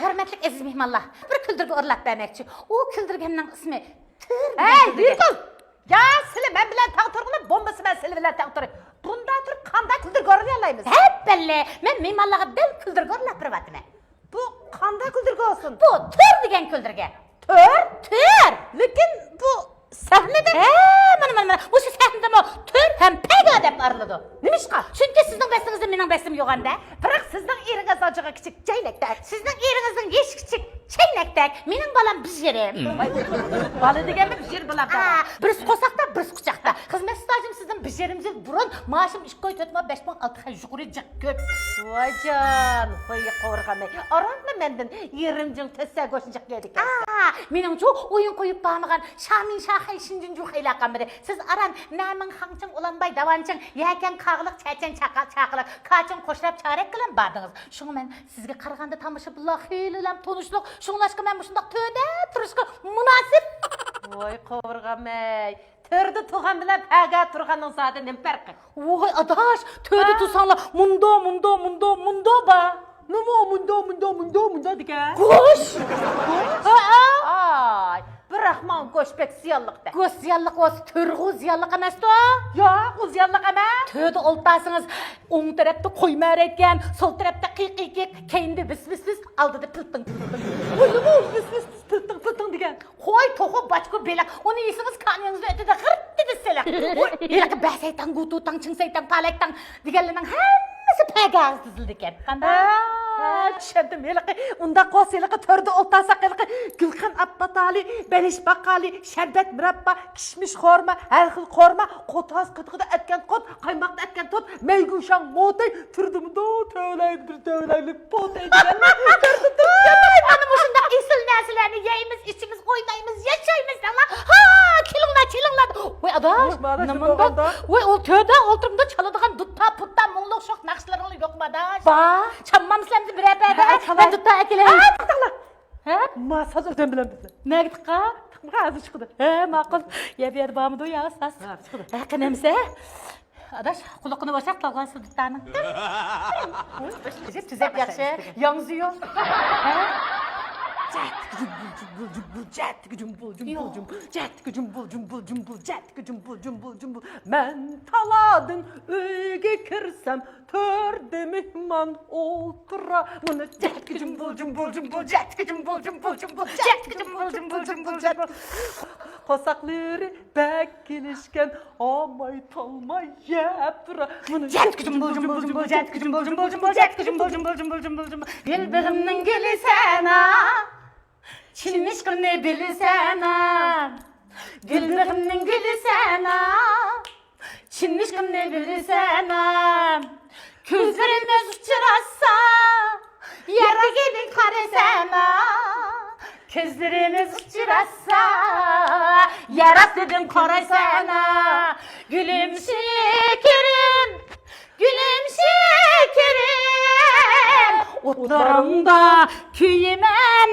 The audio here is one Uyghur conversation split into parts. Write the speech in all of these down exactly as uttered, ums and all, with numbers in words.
ھۆرمەتلىك ئەزىز مېھمانلار، بىر كۈلدۈرگە ئورلاپ بەرمەكچى. ئۇ كۈلدۈرگەننىڭ ئىسمى تۈر دېگەن ھەي، كۈلدۈرگە. بىلكۈل! يا، سىلى مەن بىلەن تەڭ تۇرغىلى بومبىسى مەن سىلى بىلەن تەڭ تۇرۇي. بۇندا تۇرۇپ قانداق كۈلدۈرگە ئورلىيالايمىز؟ ھەپپەللە، مەن مېھمانلارغا دەل كۈلدۈرگە ئورلاپ بېرىۋاتىمەن. بۇ قانداق كۈلدۈرگە بولسۇن؟ بۇ تۈر دېگەن كۈلدۈرگە. تۈر؟ تۈر! لېكىن بۇ سەھنىدە. ھە، مانا، مانا، مانا، مۇشۇ سەھنىدىمۇ تۈر ھەم پەگە دەپ ئايرىلىدۇ. نېمىشقا؟ چۈنكى سىزنىڭ بەستىڭىزدە مېنىڭ بەستىم يوق ئەمدى. بىراق سىزنىڭ ئېرىڭىز ئاجىغا كىچىك چەينەكتەك. سىزنىڭ ئېرىڭىزنىڭ يېشى كىچىك چەينەكتەك. مېنىڭ بالام بىژىرىم. بالا دېگەنمۇ بىژىر بولاپتۇ. ھە، بىرسى قورساقتا، بىرسى قۇچاقتا. خىزمەت سىتاژىم سىزدىن بىر يېرىم يىل بۇرۇن، مائاشىم ئىككى ئاي تۆت ماي بەش مىڭ ئالتە خەن يۇقىرى جىق كۆپ. ۋايجان، ھوي قورغاناي. ئارانلا مەندىن يېرىم جىڭ تۆت سەگوشنى جىق يەيدىكەن. ئا، مېنىڭچۇ ئويۇن قويۇپ بارمىغان شامىن شاخەي شىنجىنجۇ خېلى قالمىدى. سىز ئاران نەمىڭ خاڭچىڭ ئۇلانباي داۋانچىڭ يەكەن قاغلىق چەچەن چاقا-، چاقىلىق كاچىڭ قوشلاپ چارەك بىلەن باردىڭىز. شۇڭا مەن سىزگە قارىغاندا تاماشىبىنلار خېلىلا تونۇشلۇق. شۇڭلاشقا مەن مۇشۇنداق تۆدە تۇرۇشقا مۇناسىپ. ۋاي قورغاناي. تۆردە تۇرغان بىلەن پەگە تۇرغاننىڭ زادى نېمە پەرقى؟ ۋاي ئاداش، تۆردە ھە؟ تۇرساڭلار مۇندو، مۇندو، مۇندو، مۇندو بار. نېمە مۇندو، مۇندو، مۇندو، مۇندو دېگەن؟ گوش! گوش؟ ھە، ھە. ئاي، بىراق ماڭا گوش بەك زىيانلىق دە. گوش زىيانلىق بولسا، تۆرغۇ زىيانلىق ئەمەستۇ؟ ياق، ئۇ زىيانلىق ئەمەس. تۆردە ئولتۇرسىڭىز، ئوڭ تەرەپتە قوي مەرەيكەن، سول تەرەپتە قىق، قىق، قىق، كەينىدە ۋىس، ۋىس، ۋىس، ئالدىدا پىلتىڭ، پىلتىڭ. ۋاي، نېمە ئۇ ۋىس، ۋىس، ۋىس، پىلتىڭ، پىلتىڭ دېگەن؟ قوي، توخۇ، باچكو، بېلىق. ئۇنى يېسىڭىز، كانىڭىزنىڭ ئۆتىدە غىرتتىدە سېلىق. ھېلىقى بەسەيتاڭ، گۇتۇتاڭ، چىڭسەيتاڭ، پالەيتاڭ دېگەنلەرنىڭ ھەممىسى پەگەگە تىزىلىدىكەن. قانداق؟ ھە، چۈشەندىم. ھېلىقى ئۇنداق بولسا، ھېلىقى تۆردە ئولتۇرساق، ھېلىقى گۈلخان ئاپپاتالى، بەلىش باقالى، شەربەت مۇراببا، كىشمىش خورما، ھەر خىل قورما، قوتاز قېتىقىدا ئەتكەن قوت، قايماقتا ئەتكەن توت، مەيگۈشاڭ موتەي، تۈردىمۇ دو تۆۋلەيدۇ، بىر تۆۋلەيلى. پوتەي دېگەنلەر تۆردە تۇرۇپ. ۋاي، مانا مۇشۇنداق ئېسىل نەرسىلەرنى يەيمىز، ئىچىمىز، ئوينايمىز، ياشايمىز دەڭلار. ھا، كېلىڭلار، كېلىڭلار. ۋاي ئاداش، ۋاي، مانا نېمە شۇنداق بۇنداق؟ ئاندا. ۋاي، ئۇ تۆردە ئولتۇرۇمدا چالىدىغان دۇتتا، پۇتتا، مۇڭلۇق شوخ ناخشىلىرىڭلار يوقمۇ ئاداش؟ بار. چالمامسىلەر بىزنى بىرەر پەدە؟ ھە، چالاي. مەن دۇتتا ئەكېلەي. ھە، تىقىڭلار. ھە؟ ما ساز ئۆزۈم بىلەن بىللە. نەگە تىققان؟ تىقمىغا ھازىر چىقىدۇ. ھە، ماقۇل. يا بۇ يەردە بارمىدۇ يا ساز؟ ھە، چىقىدۇ. ھە، قېنى ئەمسە؟ ئاداش، قۇلىقىنى بوشاق تالغان سىدىتانىڭ. تۈزەپ ياخشى، ياڭزىيو. ھە؟ جەتتىكى جۇمبۇل، جۇمبۇل، جۇمبۇل، جەتتىكى جۇمبۇل، جۇمبۇل، يوق. جۇمبۇل، جەتتىكى جۇمبۇل، جۇمبۇل، جۇمبۇل، جەتتىكى جۇمبۇل، جۇمبۇل، جۇمبۇل. مەن تالادىن ئۆيگە كىرسەم، تۆردە مېھمان ئولتۇرا. مانا جەتتىكى جۇمبۇل، جۇمبۇل، جۇمبۇل، جەتتىكى جۇمبۇل، جۇمبۇل، جۇمبۇل، جەتتىكى جۇمبۇل، جۇمبۇل، جۇمبۇل، جەت. قورساقلىرى بەك كېلىشكەن، ئاماي تالماي يەپ تۇرا. مانا جەتتىكى جۇمبۇل، جۇمبۇل، جۇمبۇل، جەتتىكى جۇمبۇل، جۇمبۇل، جۇمبۇل، جەتتىكى جۇمبۇل، جۇمبۇل، جۇمبۇل، جۇمبۇل، جۇمبۇل. گۈل بېغىمنىڭ گۈلى سەنا، چىن ئىشقىمنى بىلىسەنا. گۈل بېغىمنىڭ گۈلى سەنا، چىن ئىشقىمنى بىلىسەنا. كۆزلىرىمىز ئۇچراشسا، يەر تېگىدىن قارىسانا. كۆزلىرىمىز ئۇچراشسا، يەر ئاستىدىن قارىسانا. گۈلۈم شېكىرىم، گۈلۈم شېكىرىم، ئوتلىرىڭدا كۆيىمەن،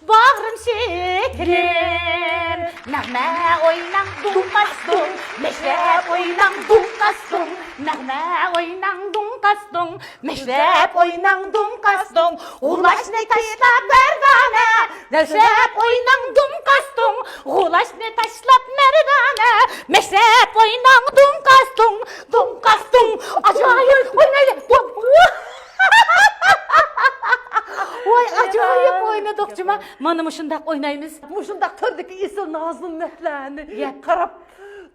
باغرىم شېكىرىم. نەغمە ئويناڭ، دۇڭقاس دۇڭ، مەشرەپ ئويناڭ، دۇڭقاس دۇڭ. نەغمە ئويناڭ، دۇڭقاس دۇڭ، مەشرەپ ئويناڭ، دۇڭقاس دۇڭ. غۇلاچنى تاشلاپ مەردانە، مەشرەپ ئويناڭ، دۇڭقاس دۇڭ. غۇلاچنى تاشلاپ مەردانە، مەشرەپ ئويناڭ، دۇڭقاس دۇڭ، دۇڭقاس دۇڭ. ئاجايىپ ئوينايلى. ۋاي، ئاجايىپ ئوينىدۇق جۇما. مانا مۇشۇنداق ئوينايمىز. مۇشۇنداق تۆردىكى ئېسىل نازۇنەتلەرنى يەپ. قاراپ،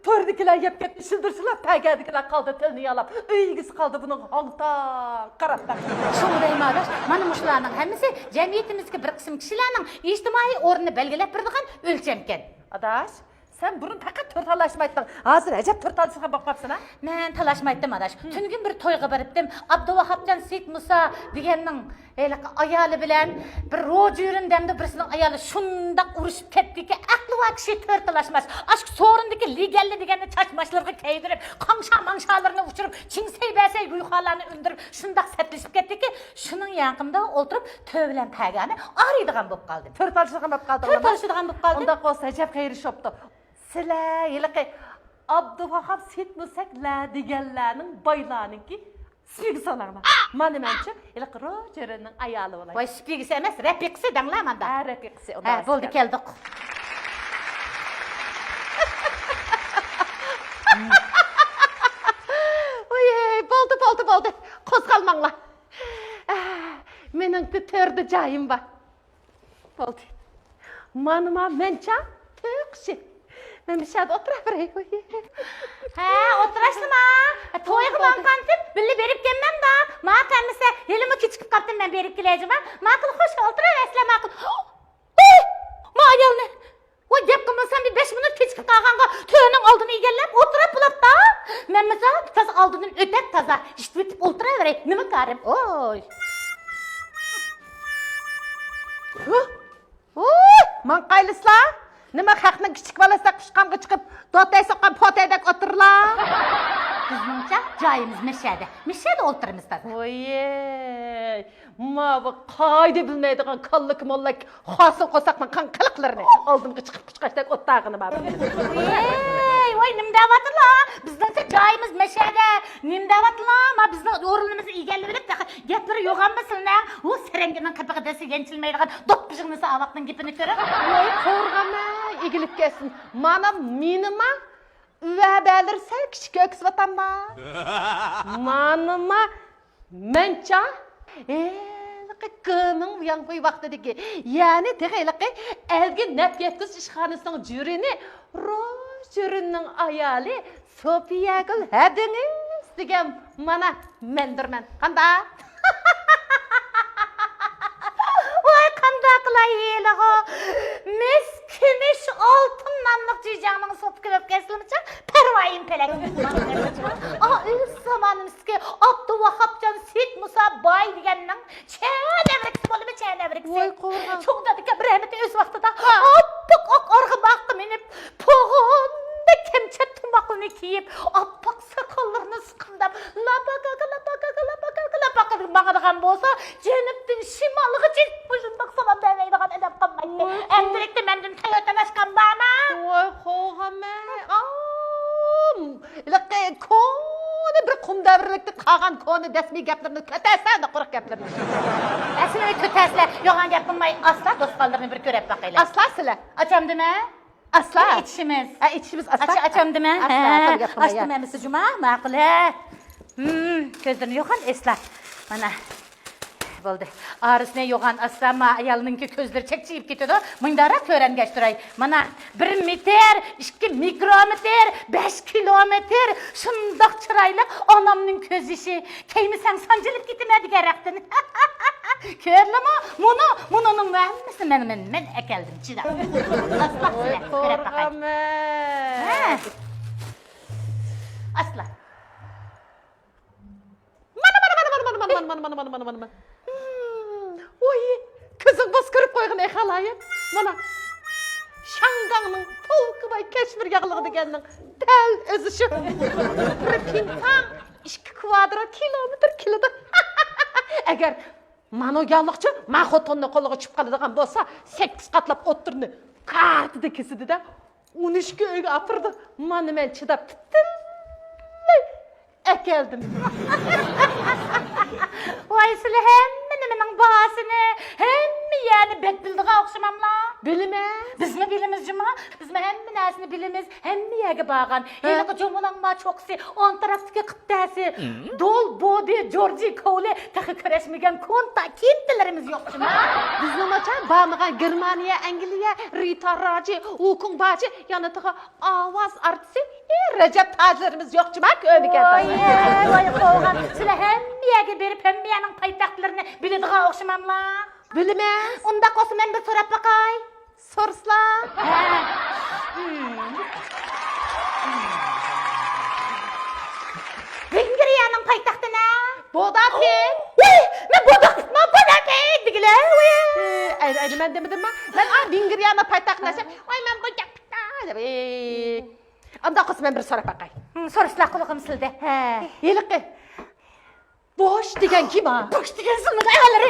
تۆردىكىلەر يەپ كەتتى، شىلدىر-شىلدىر، پەگەدىكىلەر قالدى تىلنى يالاپ. ئۆي ئىگىسى قالدى بۇنىڭغا ھاڭ-تاڭ قاراپ بېقىپ. شۇڭا دەيمەن ئاداش، مانا مۇشۇلارنىڭ ھەممىسى جەمئىيىتىمىزدىكى بىر قىسىم كىشىلەرنىڭ ئىجتىمائىي ئورنىنى بەلگىلەپ بېرىدىغان ئۆلچەمكەن. ئاداش، سەن بۇرۇن پەقەت تور تالاشمايتتىڭ، ھازىر ئەجەب تور تالىشىدىغان بولۇپ قاپسەن ھە؟ مەن تالاشمايتتىم ئاداش. تۈنۈگۈن بىر تويغا بېرىپتىم. ئابدۇۋاھاپجان سېيىت مۇسا دېگەننىڭ ھېلىقى ئايالى بىلەن بىر روجيۇرىن دەمدۇ بىرسىنىڭ ئايالى شۇنداق ئۇرۇشۇپ كەتتىكى، ئەقلى بار كىشى تۆر تالاشماس. ئاشۇ سورۇندىكى لېگەنلى دېگەننى چاچماچلىرىغا كەيدۈرۈپ، قاڭشا-ماڭشالىرىنى ئۇچۇرۇپ، چىڭسەي بەسەي گۇيخالارنى ئۈندۈرۈپ، شۇنداق سەتلىشىپ كەتتىكى، شۇنىڭ يېنىمدا ئولتۇرۇپ تۆر بىلەن پەگەنى ئارىيدىغان بولۇپ قالدىم. تۆر تالىشىدىغان بولۇپ قالدىڭ. تۆر تالىشىدىغان بولۇپ قالدىم. ئۇنداق بولسا ئەجەب خەيرى شوپتۇ. سىلەر ھېلىقى ئابدۇۋاھاپ سېيىت مۇسەكلەر دېگەنلەرنىڭ بايلارنىڭكى سۈپۈگە سولاڭلار. مانا مەنچۇ، ھېلىقى روجېرنىڭ ئايالى بولاي. ۋاي، سۈپۈگىسى ئەمەس، رەپىقىسى دەڭلار ماندا. ھە، رەپىقىسى، ھە، بولدى، كەلدۇق. ۋاي، بولدى، بولدى، بولدى. قوزغالماڭلار. ئە، مېنىڭ تۆردە جايىم بار. بولدى. مانا ما مەنچا تۆقىشى. مەن مۇشۇ يەردە ئولتۇراۋېرەي. ھە، ئولتۇراشلىما. تويغا ماڭغانتىم، بىللە بېرىپ كەلمەمدا. ماقۇل ئەمىسە، ھېلىمۇ كېچىكىپ قاپتىم، مەن بېرىپ كېلەي جۇما. ماقۇل، خوش، ئولتۇراۋەرسىلە، ماقۇل. ۋاي، ما ئايالنى. ۋاي، گەپ قىلمىسام، بىر بەش مىنۇت كېچىكىپ قالغانغا تۆرنىڭ ئالدىنى ئىگىلەپ ئولتۇراپ بولاپتا. مەن مىسا تازا ئالدىدىن ئۆتەپ تازا ئىشتىۋېتىپ ئولتۇراۋېرەي. نېمە كارىم؟ ئوي. ھۇ؟ ھۇ؟ ماڭقايلىسىلا؟ نېمە خەقنىڭ كىچىك بالىسىدەك قۇچقانغا چىقىپ، دوتەي سوققان پوتەيدەك ئولتۇرلا؟ بىزنىڭچە جايىمىز مەشەدە. مەشەدە ئولتۇرىمىز تازا. ۋويەي. ماۋۇ قائىدە بىلمەيدىغان كاللىكى موللاك خاسىل قورساقنىڭ قان قىلىقلىرىنى ئالدىمغا چىقىپ قۇچقاچتەك ئولتۇرغىنى بار. ۋاي، ۋاي، نېمە دەۋاتىلا؟ بىزنىڭچە جايىمىز مەشەدە. نېمە دەۋاتىلا؟ ما بىزنىڭ ئورۇنلىرىمىزنى ئىگىلىۋېلىپ، تېخى گەپلىرى يوغانمۇ سىلىنىڭ؟ ئۇ سەرەڭگىنىڭ قېپىغا دەسسە يەنچىلمەيدىغان دوپپىژىڭنىسى ئاۋاقنىڭ گېپىنى كۆرۈپ. ۋاي، قورغانمەن، ئىگىلىپ كەتسۇن. مانا مېنىما ئۇۋەبەلىرى سەل كىچىك ئۆكسۈۋاتامدا. مانىما مەنچا ھېلىقى كۆنىڭ ياڭغۇي ۋاقتىدىكى، يەنى تېخى ھېلىقى ئەلگە نەپ يەتكۈزۈش ئىشخانىسىنىڭ جۈرىنى روژېرنىڭ ئايالى سوپىيەگۈل ھەدىڭىز دېگەن مانا مەندۇرمەن. قانداق؟ ۋاي، قانداق قىلاي ھېلىغۇ مىس كۈمۈش ئالتۇن ناملىق جىجاڭنىڭ سوپى كۆپ كەسلىمىچە پەرۋايىم پەلەك. ئا، ئۆز زامانىمىزدىكى ئابدۇۋاھاپجان سېيىت مۇسا باي دېگەننىڭ چەنەۋرىكىسى بولىمۇ، چەنەۋرىكىسى. ۋاي، قورغان. چوڭ دادىكەم رەھمىتى ئۆز ۋاقتىدا ئاپئاق ئارغىماققا مىنىپ، پوغۇندەك كەمچەت تۇماقلىرىنى كىيىپ، ئاپئاق ساقاللىرىنى سىقىمداپ، لاپاكاكا، لاپاكاكا، لاپاكاكا، لاپاكاكا ماڭىدىغان بولسا، جەنۇبتىن شىمالغىچە مۇشۇنداق سالام بەرمەيدىغان ئادەم قالمايتتى. ۋاي، ئەمدىلىكتە مەندىن تۆۋەن تالاشقان بارمۇ؟ ۋاي، قوغانمەن. ئام، ھېلىقى كونا بىر قۇم دەۋرلىكتىن قالغان كونا دەسمىي گەپلىرىنى كۆتەرسەن، قۇرۇق گەپلىرىنى. ئەسلىنى كۆتەرسىلە، يوغان گەپ قىلماي، ئاسلا دوستخانلىرىنى بىر كۆرۈپ باقايلى. ئاسلا سىلە. ئاچامدىمە؟ ئاسلا. ئېچىشىمىز. ھە، ئېچىشىمىز ئاستا. ئاچ-، ئاچامدىمە؟ ھە، ھە، ئاستا گەپ قىلماي، ئاچتىم ھە. ئەمىسە جۇما، ماقۇل، ھە. ھىم، كۆزلىرىنى يوغان ئاسلا. مانا. بولدى. ئارىسىنى يوغان ئاستا، ما ئايالنىڭكى كۆزلىرى چەكچىيىپ كېتىدۇ. مۇنداقراق كۆرۈنگەچ تۇراي. مانا، بىر مېتىر، ئىككى مىكرومېتىر، بەش كىلومېتىر، شۇنداق چىرايلىق ئانامنىڭ كۆز يېشى. كەيمىسەڭ سانجىلىپ كېتىمەن دېگەن رەختىن. كۆردىلىمۇ؟ مۇنۇ، مۇنۇنىڭ ھەممىسىنى مەن، مەن، مەن ئەكەلدىم، چىداڭ. ئاستا سىلە، كۆرۈپ باقاي. ھە. ئاسلا. مانا، مانا، مانا. ھىم، ۋوي، كۆزۈڭ بولسا كۆرۈپ قويغىن، ئەي خالايىق. مانا، شاڭگاڭنىڭ پولكا باي كەشمىر ياغلىقى دېگەننىڭ دەل ئۆزى شۇ. بىر پىڭتاڭ ئىككى كۋادرات كىلومېتىر كېلىدۇ. ئەگەر مانا ياغلىقچۇ، ما خوتۇننى قولىغا چۈشۈپ قالىدىغان بولسا، سەككىز قاتلاپ ئوتتۇرىنى كارتىدا كېسىدۇ-دە، ئون ئىككى ئۆيگە ئاپىرىدۇ. مانا مەن چىداپ پۈتۈنلەي ئەكەلدىم. ۋاي، سىلە ھەممە نېمىنىڭ باھاسىنى، ھەممە يەرنى بەك بىلىدىغان ئوخشىماملا؟ بىلىمەن. بىزمۇ بىلىمىز جۇما. بىزمۇ ھەممە نەرسىنى بىلىمىز، ھەممە يەرگە بارغان. ھە؟ ھېلىقى جۇمۇلاڭما چوققىسى ئون تەرەپتىكى قىپتەسى، دول بودى، جورجى كوۋلى تېخى كۆرۈشمىگەن كونتا كېنتىلىرىمىز يوق جۇما. بىزنىڭ ناچار بارمىغان گېرمانىيە، ئەنگلىيە، رىتا راجى، ۋۇكۇڭ باجى، يەنە تېخى ئاۋاز ئارتىسى، ئى، رەجەپ تاجلىرىمىز يوق جۇما، كۆرمىگەن. ۋاي، ۋاي، قوغان. سىلەر ھەممە يەرگە بېرىپ، ھەممە يەرنىڭ پايتەختلىرىنى بىلىدىغان ئوخشىماملا؟ بىلىمەن. ئۇنداق بولسا مەن بىر سوراپ باقاي. سورىسىلا. ھە. ھىم. ھىم. ۋېنگرىيەنىڭ پايتەختى نە؟ بۇداپېشت. ۋاي، مەن بۇداپېشتما، بۇداپېشت دېگىلى. ۋاي. ئەي، ئەي، مەن دېمىدىمما؟ مەن، ئا، ۋېنگرىيەنىڭ پايتەختى نەشە. ۋاي، مەن بۇداپېشت دەپ. ئانداق قىلسا مەن بىر سوراپ باقاي. ھىم، سورىسىلا، قۇلىقىم سىلدى. ھە، ھېلىقى. بوش دېگەن كىم ھا؟ بوش دېگەن سىلنىڭ ئەللىرى.